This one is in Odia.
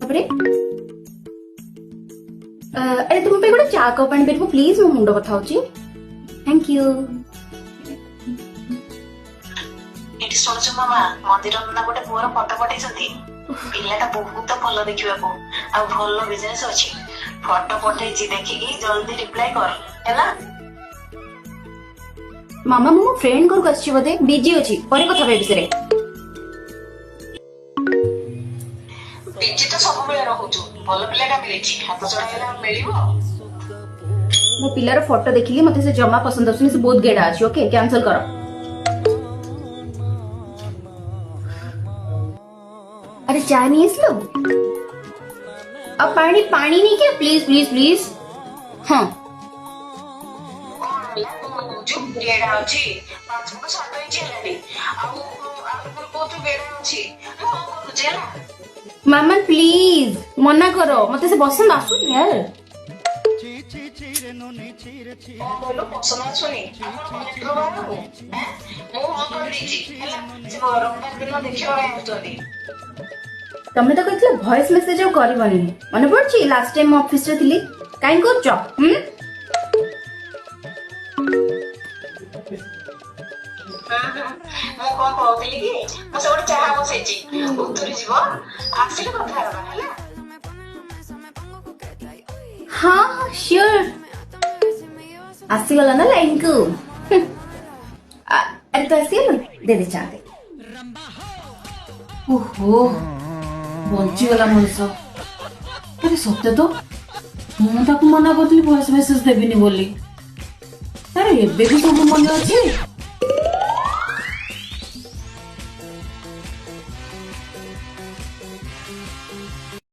ତାପରେ ଆରେ, ତୁମ ପାଇଁ ଗୋଟେ ଚା କପ୍ ଆଣିପାରିବ ପ୍ଲିଜ? ମୋ ମୁଣ୍ଡ ବଥା ହଉଛି। Thank you. ଏଠି ଶୁଣୁଛୁ ମାମା, ମନ୍ଦିର ନନା ଗୋଟେ ପୁଅର ଫଟୋ ପଠେଇଛନ୍ତି। ପିଲାଟା ବହୁତ ଭଲ ଦେଖିବାକୁ ଆଉ ଭଲ ବିଜନେସ ଅଛି। ଫଟୋ ପଠେଇଛି, ଦେଖିକି ଜଲ୍ଦି ରିପ୍ଲାଏ କର, ହେଲା? ମାମା, ମୁଁ ମୋ ଫ୍ରେଣ୍ଡ ଘରକୁ ଆସିଛି ବୋଧେ, ବିଜି ଅଛି। ପରେ କଥା ହେବା ଏ ବିଷୟରେ। ବିଜି ତ ସବୁବେଳେ ରହୁଛୁ। ଭଲ ପିଲାଟା ମିଳିଛି, ହାତ ଛଡା ହେଲେ ଆଉ ମିଳିବ? ମୋ ପିଲାର ଫଟୋ ଦେଖିଲି, ମତେ ସେ ଜମା ପସନ୍ଦ ଆସୁନି। ସେ ବହୁତ ଗେଡା ଅଛି। ଓକେ, କ୍ୟାନସଲ କର। ଆରେ, ଚା ନେଇ ଆସିଲୁ? ଆଉ ପାଣି, ପାଣି ନେଇକି ପ୍ଲିଜ ପ୍ଲିଜ ପ୍ଲିଜ। ହଁ। କଣ ହେଲା? କଣ କହୁଛୁ ଗେଡା ଅଛି? 5 ଫୁଟ 7 ଇଞ୍ଚ ହେଲାଣି, ଆଉ ଆଉ ପୁଣି କହୁଛୁ ଗେଡା ଅଛି। ମୁଁ ହଁ କରୁଛି, ହେଲା? ମାମା, ପ୍ଲିଜ ମନା କର, ମତେ ସେ ପସନ୍ଦ ଆସୁନି ୟାର। କଣ କହିଲୁ, ପସନ୍ଦ ଆସୁନି? ଆଉ କଣ କଲେକ୍ଟର ବାହାରକୁ? ମୁଁ ହଁ କରିଦେଇଛି, ହେଲା? ସେ ରବିବାର ଦିନ ଦେଖିବା ପାଇଁ ଆସୁଛନ୍ତି। ତମେ ତ କହିଥିଲ ଭଏସ ମେସେଜ ଆଉ କରିବନି, ମନେ ପଡୁଛି? ଲାଷ୍ଟ ଟାଇମ ମୁଁ ଅଫିସରେ ଥିଲି। କାହିଁ କରୁଛ? ହୁଁ। ମୁଁ କଣ କହୁଥିଲି କି, ମୁଁ ସେ ଗୋଟେ ଚାହା ବସେଇଛି, ଉତୁରି ଯିବ, ଆସିଲେ କଥା ହେବା, ହେଲା? ହଁ ହଁ, ସିଓର। ଆସିଗଲା ନା ଲାଇନ କୁ? ଆରେ, ତୁ ଆସିଗଲୁ? ଦେ ଦେ, ଚା ଦେ। ଓହୋ, ବଞ୍ଚିଗଲା ମଣିଷ। ଆରେ ସତେ ତ, ମୁଁ ତାକୁ ମନା କରିଥିଲି ଭଏସ ମେସେଜ ଦେବିନି ବୋଲି। ତାର ଏବେ ବି ସବୁ ମନେ ଅଛି।